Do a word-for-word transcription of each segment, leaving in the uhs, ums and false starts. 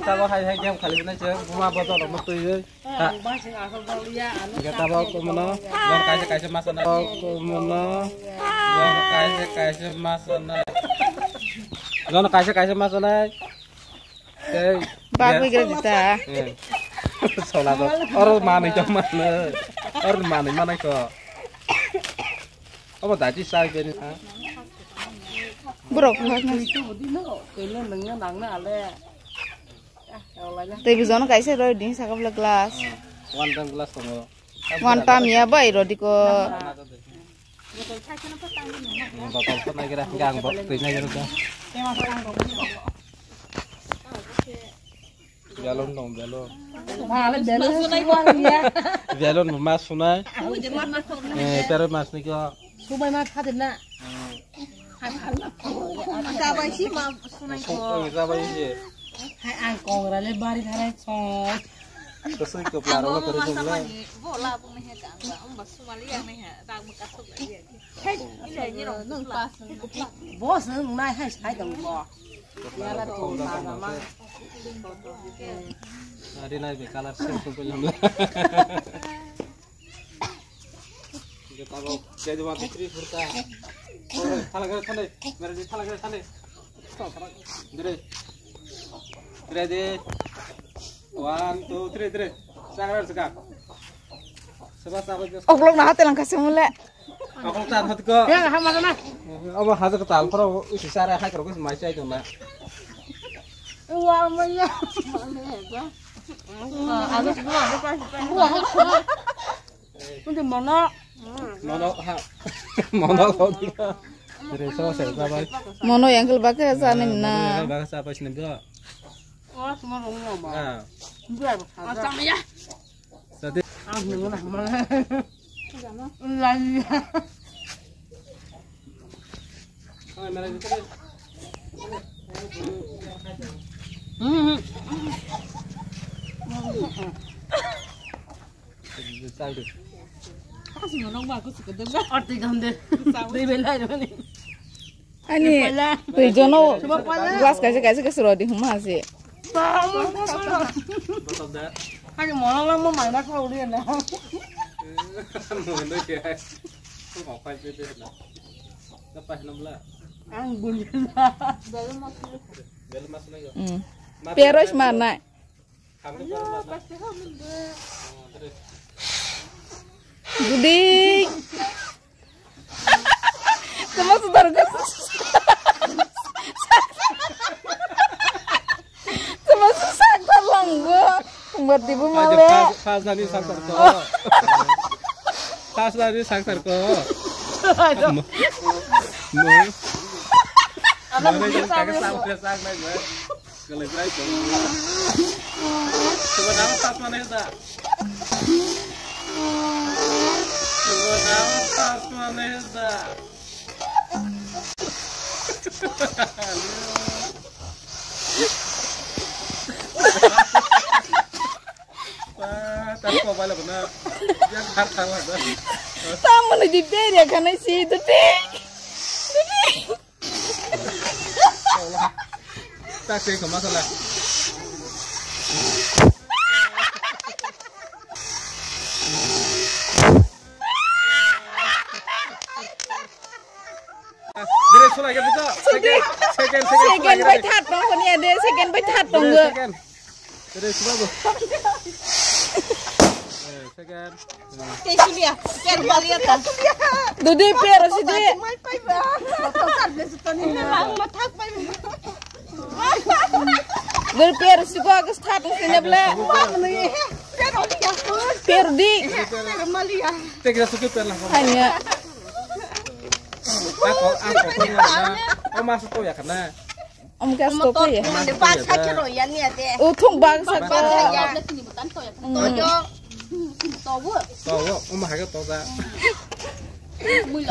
Abo hai hai game khali bwnai se buma bodol rok no twi. Ang bang sing asal bang liya, ano. Gata bo kumono, jon kaisa kaisa ma sanai. Kumono, jon kaisa kaisa ma sanai. Jon kaisa kaisa ma sanai. Tei. Bagwi gra dita. Eh. Sola to. Oro manwi to mano. Oro manwi manai to. Abo daji sai beri ha. Borok. Itu budi no, kele nengna nangna ale. Tei bujono kaisa roi din saka bwla glass. One time glass tongo. One time ya bai rodi ko. Botol ko nai gira, gang bo twi nai gira. Belon dong, belon. Belon mas sunai. Eh, pero mas ni ko. Subai ma phadir na. Jabai si ma sunai ko. Jabai si. Hai ang kongra le bari tharai song. Kasui ko plaro ko kore jom le. Bo la bung ne he ka ba um ba sumali yang ne he ta mu ka sok le. Hai ile ni rong nung pas. Boss nung nai hai sai dong bo. Yala to ma ma. Ari nai be color sim sim ko jom le. Thala gare thale, mere di thala gare thale. Dire. Dire di. One, two, three, dire. Sagra saka. Seba saba. Oklok na hatelang kasemule. Oklok ta hat ko. Ya, ha mana na. Abo hajar tal pro isi sare hai kro mai sai dona. Wa ma ya. Ada semua. Mono. Mono ha. Mono kau tiga. Dari so saya sabai. Mono yang kel bakal sana na. Bakal sabai sini do. Oh, semua rumah mah. Ah. Jual. Macam ya. Tadi. Ah, mana mana. Lagi. Ani twi jono glass kaisa kaisa kaisa rodi huma ase. Ani mono langma mai ma kho uri na. Ang bun. Bel mas lagi. Mm. Peros mana? Dudi. Tama sudar ko. Tama susak langgo. Buat ibu male. Pas nani sang tarko. Pas nani sang tarko. Aduh. Mau. Mau nai jang kage sang, sang nai. Kalai brai ko. Coba nama tas mana ya, tak? Coba nama tas mana ya, tak? Wah, tas ko bala bana. Yang har har lah. Tamu ni di beri akan si itu deh. Tak sih, kau masalah. Dire, sulai ke betul. Second, second, second, sulai ke. Second by third tong ko ni ade, second by third tong ko. Second. Dire, sulai ko. Eh, second. Kei sulia, kei malia ta. Dudi pero sidi. Mai pai ba. Doctor sar besu toni na. Ang mathak pai. Dudi pero siko agus thak sini ble. Pero di. Pero malia. Te kira suki per lang. Hanya. Ako, ako, ako, ako. Oh, masuk kau ya kena. Om gas to pe. Mande pa sa kero ya ni ate. O thung bag sa. Ba ya. To jo. To wo. To wo, um ha ga to da.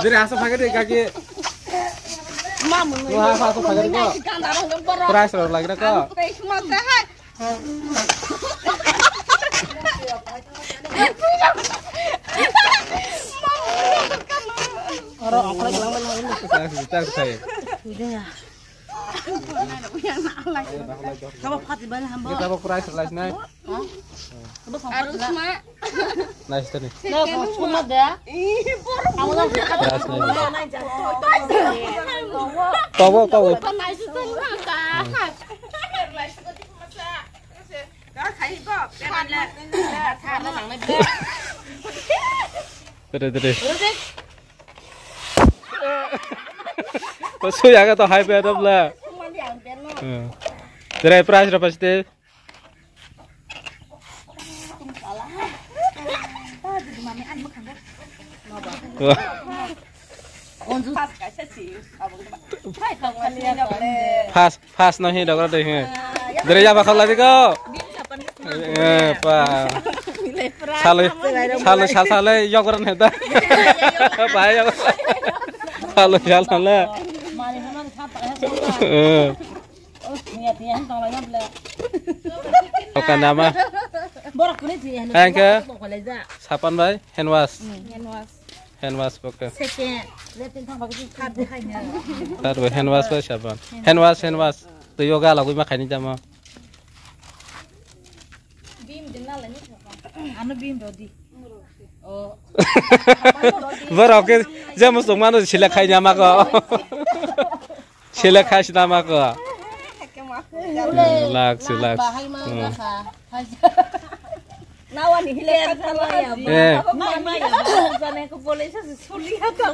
Jere asa phaga de kaki. Ma mun. Wa ha sa phaga de ko. Price ro lagi ko. Price ma ta hai. Oro okra lang. Tak tak sai. Ide ya. Kabo phati bal hamba. Kita bo price lais nai. Arusma. Nice tani. Na ko suma da. Price nai. Kabo kabo. Tere tere. Suya ka to hai pe dobla. Tere price ra paste. Pas pas no hi dogra de hi. Dere ya bakal lagi ko. Eh pa. Sale sale sale sale yogra ne da. Pa yogra. Sale sale. Eh. Oka nama. Borok kuni ji. Hengke. Sapan bai hand wash. Hand wash. Hand wash boke. Second. Letin thang bagi thar de hai na. Thar bai hand wash bai sapan. Hand wash hand wash. To yoga lagui ma khaini jama. Bim din na lani. Ano bim rodi. Oh. Borok ke jamo songmano sila khai jama ko. Sila khai sila ma ko. Lak si lak. Bahai ma ka. Nawani hile khatha la ya. Eh. Mai mai ya. Jane ko bole sa suli ha ta.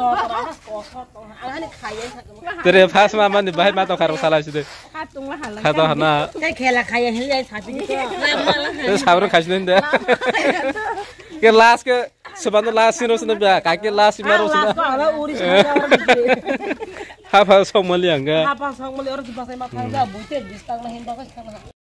Ani khaya sa. Tere phas ma mani bahai ma to kharo sala side. Khatung la hala. Khato hana. Kai khela khaya hile ya sabi to. Te sabro khasne de. Ke last ke sebando last sino sino ba ka ke last maro sino. Last ko ala uri sa. Ha pha song mali anga. Ha pha song mali oro basai ma khanga buite bistang na hin ba ka.